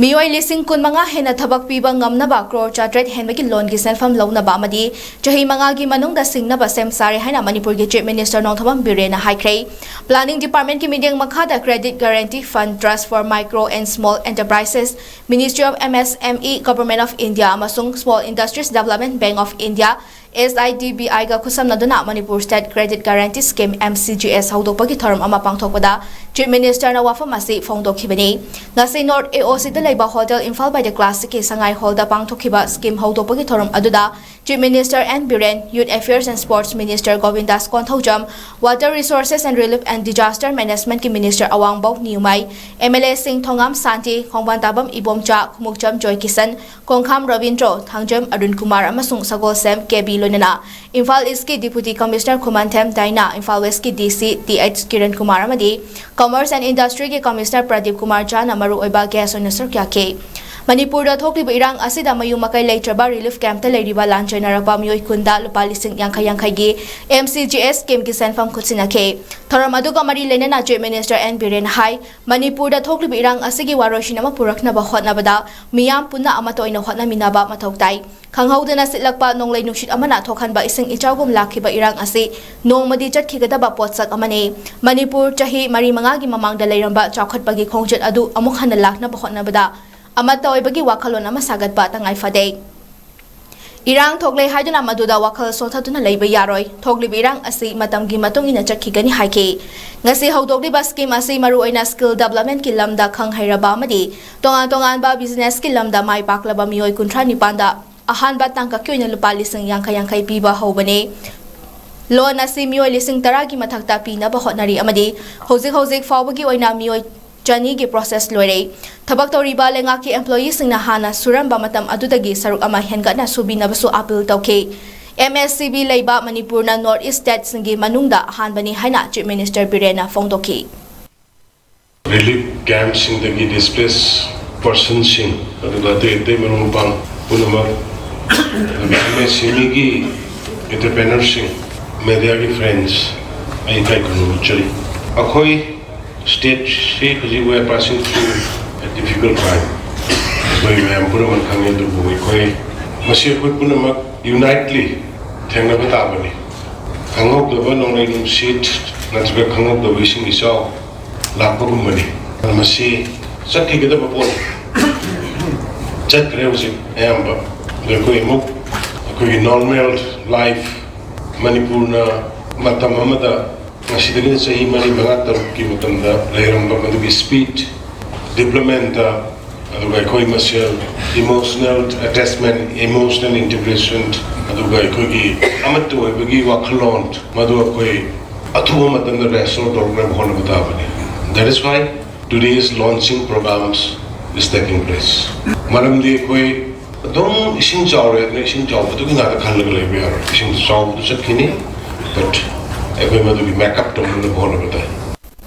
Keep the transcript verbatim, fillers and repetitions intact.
ꯃꯤꯑꯣꯏ ꯂꯤꯁꯤꯡ ꯀꯨꯟꯃꯉꯥ ꯍꯦꯟꯅ ꯊꯕꯛ ꯄꯤꯕ ꯉꯝꯅꯕ ꯀ꯭ꯔꯣꯔ ꯆꯥꯇ꯭ꯔꯦꯠ ꯍꯦꯟꯕꯒꯤ ꯂꯣꯟꯒꯤ ꯁꯦꯟꯐꯝ ꯂꯧꯅꯕ ꯑꯃꯗꯤ ꯆꯍꯤ ꯃꯉꯥꯒꯤ ꯃꯅꯨꯡꯗ ꯁꯤꯡꯅꯕ ꯁꯦꯝ ꯁꯥꯔꯦ ꯍꯥꯏꯅ ꯃꯅꯤꯄꯨꯔꯒꯤ Chief Minister ꯅꯣꯡꯊꯣꯝꯕꯝ ꯕꯤꯔꯦꯟꯅ ꯍꯥꯏꯈ꯭ꯔꯦ꯫ Planning Department ꯀꯤ ꯃꯤꯠꯌꯦꯡ ꯃꯈꯥꯗ Credit Guarantee Fund, Trust for Micro and Small Enterprises, Ministry of M S M E, Government of India ꯑꯃꯁꯨꯡ Small Industries Development Bank of India, S I D B I ꯒ ꯈꯨꯠꯁꯝꯅꯗꯨꯅ Manipur State Credit Guarantee Scheme, M C G S, ꯍꯧꯗꯣꯛꯄꯒꯤ ꯊꯧꯔꯝ ꯑꯃ ꯄꯥꯡꯊꯣꯛꯄꯗ Chief Minister ꯅ ꯋꯥꯐꯝ ꯑꯁꯤ ꯐꯣꯡꯗꯣꯛꯈꯤꯕꯅꯤ꯫ ꯉꯁꯤ North A O C ꯗ ꯂꯩꯕ Hotel Imphal by the Classic ꯀꯤ ꯁꯉꯥꯏ Hall ꯗ ꯄꯥꯡꯊꯣꯛꯈꯤꯕ scheme ꯍꯧꯗꯣꯛꯄꯒꯤ ꯊꯧꯔꯝ ꯑꯗꯨꯗ Chief Minister N Biren, Youth Affairs and Sports Minister ꯒꯣꯕꯤꯟꯗꯥꯁ Konthoujam, Water Resources and Relief and Disaster Management ꯀꯤ Minister ꯑꯋꯥꯡꯕꯧ ꯅꯤꯌꯨꯃꯥꯏ, M L A ꯁꯤꯡ ꯊꯣꯉꯥꯝ ꯁꯥꯟꯇꯤ, ꯈꯣꯡꯕꯥꯟ ꯇꯥꯕꯝ ꯏꯕꯣꯝꯆꯥ, ꯈꯨꯃꯨꯛꯆꯝ ꯖꯣꯏꯀꯤꯁꯟ, ꯀꯣꯡꯈꯥꯝ ꯔꯕꯤꯟꯗ꯭ꯔꯣ, ꯊꯥꯡꯖꯝ ꯑꯔꯨꯟ ꯀꯨꯃꯥꯔ ꯑꯃꯁꯨꯡ ꯁꯒꯣꯜꯁꯦꯝ ꯀꯦ ꯕꯤ ꯂꯣꯏꯅꯅ Imphal East ꯀꯤ Deputy Commissioner ꯈꯨꯃꯟꯊꯦꯝ ꯗꯥꯏꯅꯥ, ꯏꯝꯐꯥꯜ West ꯀꯤ D C T H Kiran Kumar ꯑꯃꯗꯤ Commerce and Industry ꯒꯤ Commissioner Pradeep Kumar ꯖꯥꯅ ꯃꯔꯨꯑꯣꯏꯕ guest ꯑꯣꯏꯅ ꯁꯔꯨꯛ ꯌꯥꯈꯤ꯫ ꯃꯅꯤꯄꯨꯔꯗ ꯊꯣꯛꯂꯤꯕ ꯏꯔꯥꯡ ꯑꯁꯤꯗ ꯃꯌꯨꯝ ꯃꯀꯩ ꯂꯩꯇ꯭ꯔꯕ relief camp ꯇ ꯂꯩꯔꯤꯕ ꯂꯥꯟ ꯆꯩꯅꯔꯛꯄ ꯃꯤꯑꯣꯏ ꯀꯨꯟꯗ ꯂꯨꯄꯥ ꯂꯤꯁꯤꯡ ꯌꯥꯡꯈꯩ ꯌꯥꯡꯈꯩꯒꯤ M C G S scheme ꯒꯤ ꯁꯦꯟꯐꯝ ꯈꯨꯠꯁꯤꯟꯅꯈꯤ꯫ ꯊꯧꯔꯝ ꯑꯗꯨꯒ ꯃꯔꯤ ꯂꯩꯅꯅ Chief Minister N ꯕꯤꯔꯦꯟ ꯍꯥꯏ, ꯃꯅꯤꯄꯨꯔꯗ ꯊꯣꯛꯂꯤꯕ ꯏꯔꯥꯡ ꯑꯁꯤꯒꯤ ꯋꯥꯔꯣꯏꯁꯤꯟ ꯑꯃ ꯄꯨꯔꯛꯅꯕ ꯍꯣꯠꯅꯕꯗ ꯃꯤꯌꯥꯝ ꯄꯨꯟꯅ ꯑꯃꯠꯇ ꯑꯣꯏꯅ ꯍꯣꯠꯅꯃꯤꯟꯅꯕ ꯃꯊꯧ ꯇꯥꯏ꯫ ꯈꯪꯍꯧꯗꯅ ꯁꯤꯠꯂꯛꯄ ꯅꯣꯡꯂꯩ ꯅꯨꯡꯁꯤꯠ ꯑꯃꯅ ꯊꯣꯛꯍꯟꯕ ꯏꯁꯤꯡ ꯏꯆꯥꯎꯒꯨꯝ ꯂꯥꯛꯈꯤꯕ ꯏꯔꯥꯡ ꯑꯁꯤ ꯅꯣꯡꯃꯗꯤ ꯆꯠꯈꯤꯒꯗꯕ ꯄꯣꯠꯁꯛ ꯑꯃꯅꯤ꯫ ꯃꯅꯤꯄꯨꯔ ꯆꯍꯤ ꯃꯔꯤ ꯃꯉꯥꯒꯤ ꯃꯃꯥꯡꯗ ꯂꯩꯔꯝꯕ ꯆꯥꯎꯈꯠꯄꯒꯤ ꯈꯣꯡꯆꯠ ꯑꯗꯨ ꯑꯃꯨꯛ ꯍꯟꯅ ꯂꯥꯛꯅꯕ ꯍꯣꯠꯅꯕꯗ ꯑꯃꯠꯇ ꯑꯣꯏꯕꯒꯤ ꯋꯥꯈꯜꯂꯣꯟ ꯑꯃ ꯁꯥꯒꯠꯄ ꯇꯉꯥꯏ ꯐꯗꯦ꯫ ꯏꯔꯥꯡ ꯊꯣꯛꯂꯦ ꯍꯥꯏꯗꯨꯅ ꯃꯗꯨꯗ ꯋꯥꯈꯜ ꯁꯣꯟꯊꯗꯨꯅ ꯂꯩꯕ ꯌꯥꯔꯣꯏ꯫ ꯊꯣꯛꯂꯤꯕ ꯏꯔꯥꯡ ꯑꯁꯤ ꯃꯇꯝꯒꯤ ꯃꯇꯨꯡ ꯏꯟꯅ ꯆꯠꯈꯤꯒꯅꯤ ꯍꯥꯏꯈꯤ꯫ ꯉꯁꯤ ꯍꯧꯗꯣꯛꯂꯤꯕ scheme ꯑꯁꯤ ꯃꯔꯨꯑꯣꯏꯅ skill development ꯀꯤ ꯂꯝꯗ ꯈꯪ ꯍꯩꯔꯕ ꯑꯃꯗꯤ ꯇꯣꯉꯥꯟ ꯇꯣꯉꯥꯟꯕ business ꯀꯤ ꯂꯝꯗ ꯃꯥꯏ ꯄꯥꯛꯂꯕ ꯃꯤꯑꯣꯏ ꯀꯨꯟꯊ꯭ꯔꯥ ꯅꯤꯄꯥꯟꯗ ꯑꯍꯥꯟꯕ ꯇꯥꯡꯀꯛꯀꯤ ꯑꯣꯏꯅ ꯂꯨꯄꯥ ꯂꯤꯁꯤꯡ ꯌꯥꯡꯈꯩ ꯌꯥꯡꯈꯩ ꯄꯤꯕ ꯍꯧꯕꯅꯤ꯫ Loan ꯑꯁꯤ ꯃꯤꯑꯣꯏ ꯂꯤꯁꯤꯡ ꯇꯔꯥꯒꯤ ꯃꯊꯛꯇ ꯄꯤꯅꯕ ꯍꯣꯠꯅꯔꯤ ꯑꯃꯗꯤ ꯍꯧꯖꯤꯛ ꯍꯧꯖꯤꯛ ꯐꯥꯎꯕꯒꯤ ꯑꯣꯏꯅ ꯃꯤꯑꯣꯏ ꯆꯅꯤꯒꯤ process ꯂꯣꯏꯔꯦ꯫ ꯊꯕꯛ ꯇꯧꯔꯤꯕ ꯂꯩꯉꯥꯛꯀꯤ employee ꯁꯤꯡꯅ ꯍꯥꯟꯅ ꯁꯨꯔꯝꯕ ꯃꯇꯝ ꯑꯗꯨꯗꯒꯤ ꯁꯔꯨꯛ ꯑꯃ ꯍꯦꯟꯒꯠꯅ ꯁꯨꯕꯤꯅꯕꯁꯨ appeal ꯇꯧꯈꯤ꯫ M S C B ꯂꯩꯕ ꯃꯅꯤꯄꯨꯔꯅ North East state ꯁꯤꯡꯒꯤ ꯃꯅꯨꯡꯗ ꯑꯍꯥꯟꯕꯅꯤ ꯍꯥꯏꯅ Chief Minister ꯕꯤꯔꯦꯟꯅ ꯐꯣꯡꯗꯣꯛꯈꯤ꯫ Relief camp ꯁꯤꯡꯗꯒꯤ displaced person ꯁꯤꯡ, ꯑꯗꯨꯒ ꯑꯇꯩ ꯑꯇꯩ ꯃꯔꯨꯞ ꯃꯄꯥꯡ ꯄꯨꯝꯅꯃꯛ, ꯑꯗꯨꯒ M S M E ꯒꯤ entrepreneur ꯁꯤꯡ, media ꯒꯤ friends, ꯑꯩ ꯏꯀꯥꯏ ꯈꯨꯝꯅꯕ ꯎꯠꯆꯔꯤ꯫ ꯑꯩꯈꯣꯏ state ꯁꯤ ꯍꯧꯖꯤꯛ we are passing through a difficult time꯫ ꯑꯩꯈꯣꯏ ꯃꯌꯥꯝ ꯄꯨꯝꯅꯃꯛ ꯈꯪꯉꯤ, ꯑꯗꯨꯕꯨ ꯑꯩꯈꯣꯏ ꯃꯁꯤ ꯑꯩꯈꯣꯏ ꯄꯨꯝꯅꯃꯛ unitely ꯊꯦꯡꯅꯕ ꯇꯥꯕꯅꯤ꯫ ꯈꯪꯍꯧꯗꯕ ꯅꯣꯡꯂꯩ ꯅꯨꯡꯁꯤꯠ ꯅꯠꯇ꯭ꯔꯒ ꯈꯪꯍꯧꯗꯕ ꯏꯁꯤꯡ ꯏꯆꯥꯎ ꯂꯥꯛꯄꯒꯨꯝꯕꯅꯤ꯫ ꯃꯁꯤ ꯆꯠꯈꯤꯒꯗꯕ ꯄꯣꯠ ꯆꯠꯈ꯭ꯔꯦ ꯍꯧꯖꯤꯛ ꯑꯌꯥꯝꯕ꯫ ꯑꯗꯣ ꯑꯩꯈꯣꯏ ꯑꯃꯨꯛ ꯑꯩꯈꯣꯏꯒꯤ normal life, ꯃꯅꯤꯄꯨꯔꯅ ꯃꯇꯝ ꯑꯃꯗ ꯉꯁꯤꯗꯒꯤꯅ ꯆꯍꯤ ꯃꯔꯤ, ꯃꯉꯥ, ꯇꯔꯨꯛꯀꯤ ꯃꯇꯝꯗ ꯂꯩꯔꯝꯕ ꯃꯗꯨꯒꯤ speed developmentꯇ, ꯑꯗꯨꯒ ꯑꯩꯈꯣꯏ ꯃꯁꯦꯜ emotional attachment, emotional integration, ꯑꯗꯨꯒ ꯑꯩꯈꯣꯏꯒꯤ ꯑꯃꯠꯇ ꯑꯣꯏꯕꯒꯤ ꯋꯥꯈꯜꯂꯣꯟ, ꯃꯗꯨ ꯑꯩꯈꯣꯏ ꯑꯊꯨꯕ ꯃꯇꯝꯗ restore ꯇꯧꯔꯛꯅꯕ ꯍꯣꯠꯅꯕ ꯇꯥꯕꯅꯤ꯫ That is why today's launching programs is taking place. ꯃꯔꯝꯗꯤ ꯑꯩꯈꯣꯏ ꯑꯗꯨꯝ ꯏꯁꯤꯡ ꯆꯥꯎꯔꯦ ꯑꯗꯨꯅ ꯏꯁꯤꯡ ꯆꯥꯎꯕꯗꯨꯒꯤ ꯉꯥꯛꯇ ꯈꯜꯂꯒ ꯂꯩꯕ ꯌꯥꯔꯣꯏ꯫ ꯏꯁꯤꯡ ꯆꯥꯎꯕꯗꯨ ꯆꯠꯈꯤꯅꯤ, but ꯑꯩꯈꯣꯏ ꯃꯗꯨꯒꯤ make up ꯇꯧꯅꯕ ꯍꯣꯠꯅꯕ ꯇꯥꯏ꯫